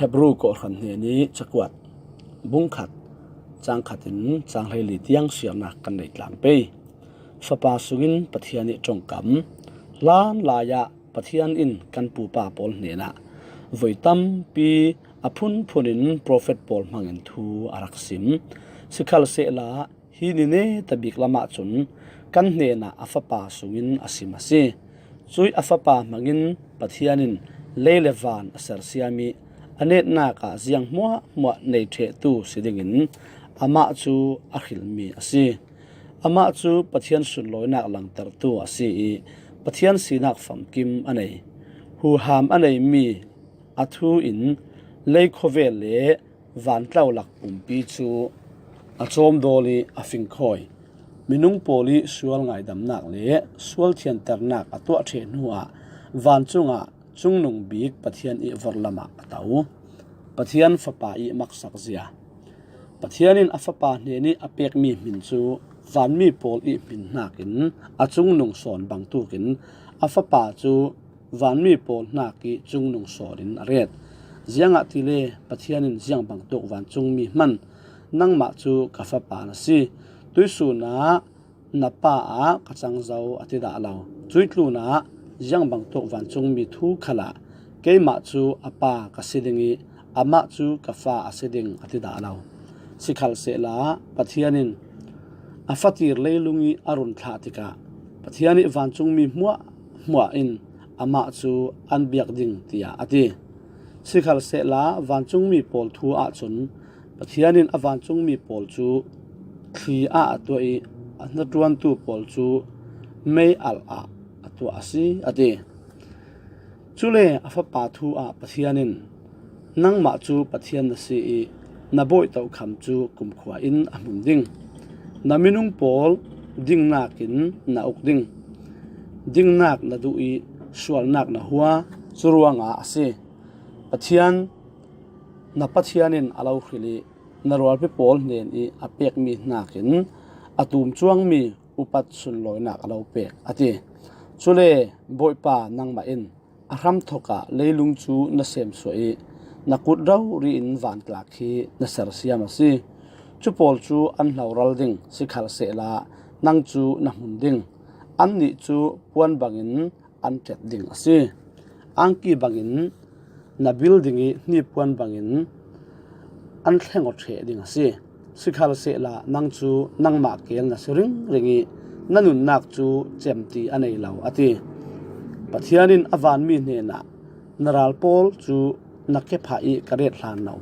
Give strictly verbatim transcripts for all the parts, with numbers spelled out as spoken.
Hebru kawhhran hnenih cakuat bung khat, cang khatin cang hleili tiang siarnak kan nei tlang pei. Fapa sungin Pathian ih ṭongkam, hlan lai-ah Pathian in kan pupa pawl hnenah voi tampi a phunphun in profet pawl hmangin thu a rak sim. Sikhalsehla hi ni neta bik lamah cun kan hnenah a Fapa sungin a sim a si. Cuih a Fapa hmangin Pathian in lei le van a sersiam ih a netnak ah ziang hmuahhmuah nei ṭhehtu si dingin amah cu a hrilmi a si. Amah cu Pathian sunlawinak langtertu a si ih Pathian sinak famkim a nei. Huham a neimi a thu in lei khawvel le vantlo lak pumpi cu a cawmdawl ih a fingkhawi. Minung pawl ih sual ngaidamnak le sual thianternak a tuah ṭheh hnuah vancung ah cungnung bik Pathian ih vorhlam ah a to. Pathian Fapa ih maksak zia. Pathian in a Fapa hnenih a pekmi hmin cu vanmi pawl ih hmin hnakin a cungnung sawn bangtukin a Fapa cu vanmi pawl hnakih cungnung sawn in a ret. Ziangahtile Pathian in ziang bangtuk vancungmi hman, nangmah cu ka fapa na si. Tuihsun ah na pa ah ka cang zo a ti dah lo. Cuih tlunah ziang bangtuk vancungmi thu khalah keimah cu a pa ka si ding ih amah cu ka fa a si ding a ti dah lo. Sikhalsehla Pathian in a fatir leilung ih a run thlah tikah Pathian ih vancungmi hmuahhmuah in amah cu an biak ding, tiah a ti. Sikhalsehla vancungmi pawl thu ahcun Pathian in a vancungmi pawl cu thli ah a tuah ih a hnaṭuantu pawl cu mei alh ah a tuah a si, a ti. Cule a Fapa thu ah Pathian in, nangmah cu Pathian na si ih na bawih tokham cu kumkhua in a hmun ding. Na minung pawl dingnak in na uk ding. Dingnak na duh ih sualnak na hua, cu ruangah a si. Pathian, na Pathian in a lo hril ih na rualpi pawl hnen ih a pekmi hnakin a tum cuangmi upat sunlawinak a lo pek, a ti. Cule Bawipa, nangmah in a hramthawk ah leilung cu na semsuah ih na kut rori in vantlak khi na sersiam a si. Cu pawl cu an hloral ding, sikhalsehla nang cu na hmun ding. Annih cu puan bangin an ṭet ding a si. Angki bangin na bil ding ih hnipuan bangin an thleng aw ṭheh ding a si. Sikhalsehla nang cu nangmah keel na si ringring ih na nunnak cu cemti a nei lo, a ti. Pathian in a vanmi hnenah, na ral pawl cu na kephah ih ka ret hlan lo,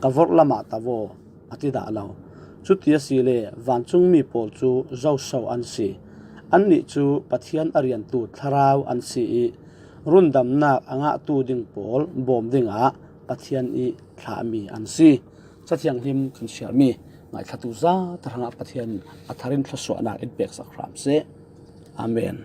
ka vorhlam ah to aw, a ti dah lo. Cuti asile vancungmi pawl cu zoso an si? Annih cu Pathian a riantu thlarau an si ih rundamnak a ngahtu ding pawl bawm dingah Pathian ih thlahmi an si. Cathianghlim kan siarmi ngaithlatu zate hrangah Pathian a thar in thluasuahnak in peksak hram seh. Amen.